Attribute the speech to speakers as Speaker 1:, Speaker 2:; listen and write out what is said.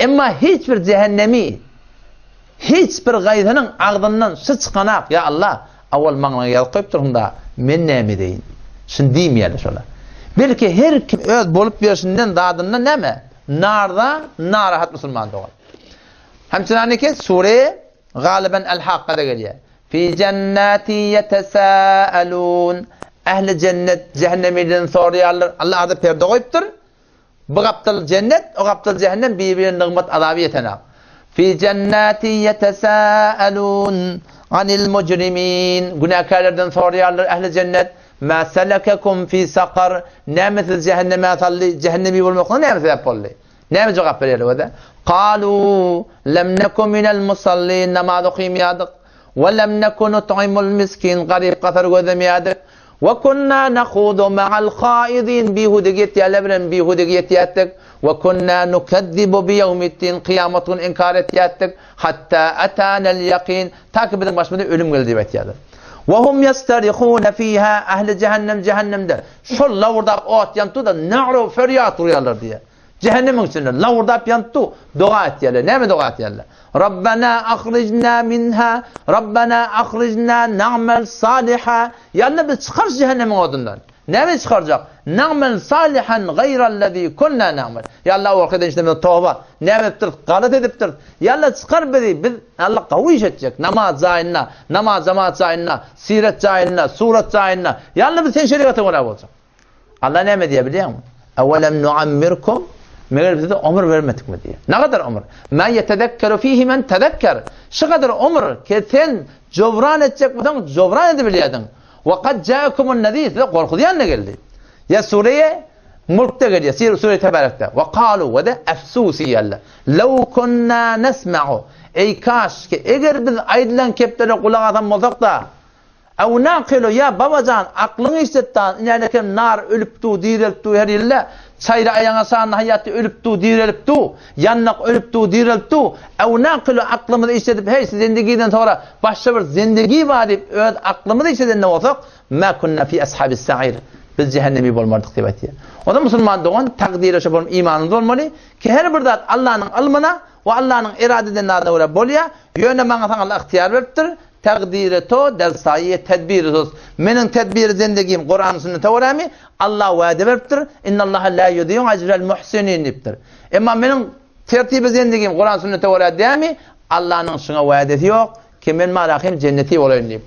Speaker 1: Emma hiç bir jähennemi, hiç bir gaýsynyň agzyndan şu çykanak, Ýa Allah, awal maňlaýa ýazyp goýupdyrsyň-da, men näme edeýin? Şuny diýmeýärler şolar. Belki her kim öz bolup ýörşünden, zadyndan näme? Narza, narahat musulman dogan. Hemçinaniki sure Galyban El-Hakkada gelýär. Fi jennati ýetesâelûn. Ähli jennet jähennemilerden soraýarlar. Allah arada perde goýupdyr. Bu gapdal jennet, o gapdal jähennem bir-birine nygmat azaby ýetenak. Fi jennati ýetesâelûn anil mujrimin. Günäkärlerden soraýarlar ähli jennet. Mâ selekekum fi sakar. Näme sizi jähenneme saldy? Jähennemi bolmaklyga näme sebäp boldy? Näme jogap berýärler özi? Kalu lem neku minel musallin namaz okymýardyk. We lem neku nut'imul miskin garyp gasar gözlemeýärdik. We kunna nahudu ma'al haidin bihude gepýärler bilen bihude gepýärdik. We kunna nukezzibu bi ýewmiddin kyýamat günü inkar etýärdik. Hatta atanal ýakin ta ki biziň başymyza ölüm geldi diýip aýtýarlar. We hum ýastarihuna fiha ähli jähennem jähennemde şol lawurdap ot ýanyp dur-da na'ra ferýat urýarlar diýýär. Jähennemiň içinde lawurdap ýanyp dur, doga etýärler. Näme doga etýärler? Rabbana ahrijna minha, Rabbana ahrijna na'mal saliha. Ýa Allah bizi çykar şu jähennemiň odundan. Näme çykarjak? Na'mal salihan gaýrallazi kunna na'mal. Ýa Allah owalky eden işlerimize toba. Näme edipdiris? Galat edipdiris. Ýa Allah çykar bizi. Biz Allah gowy iş etjek. Namaz jaýynda, namaz jemaat jaýynda, siret jaýynda, surat jaýynda. Ýa Allah biz sen şerigatyňa görä boljak. Allah näme diýýär bilýäňmi? Awelem nuammirkum Meger size ömür bermedikmi diýýär. Nägadar ömür? Ma ýetezekkeru fihi men tezekker. Şu kadar ömür ki sen jobran etjek bolsaň jobran edip bilýärdiň. Wa kad ja'akumun nezir size gorkuzýan da geldi. Ýa sureýe Mulkda gelýär, sure Tebarekde. Wa kalu we de efsus diýýärler. Law kunna nesma'u. Eý kaş ki eger biz aýdylan keplere gulak asan bolsak-da, Ew nakylu, ýa babajan, aklyňy işlet da, inänekem nar ölüp du, direlip du her ýylda, çaýry aýaň aşagynda haýatdy ölüp du, direlip du, ýandak ölüp du, direlip du, ew nakylu, aklymyzy işledip, heý, şu zendigiden soňra başga bir zendigi bar diýip, öz aklymyzy işledende bolsak, mä kunna fi ashabis sair, biz jähennemi bolmardyk diýip aýtýar. Onda musulman dogan, takdyra şo bolup imanymyz bolmaly, ki her bir zat Allanyň ylmyna we Allanyň erada eden zadyna görä bolýar, ýöne maňa saňa Allah ygtyýar beripdir, Takdyry to der saýy tedbiri sus. Meniň tedbiri zendigim Kuran sünnete görämi? Allah wade beripdir, Innallaha la yudiu ecrel muhsinin diýipdir. Emma meniň tertibi zendigim Kuran sünnete görä dämi? Allanyň şuňa wadesi ýok, ki men marakim jenneti bolaýyn diýip.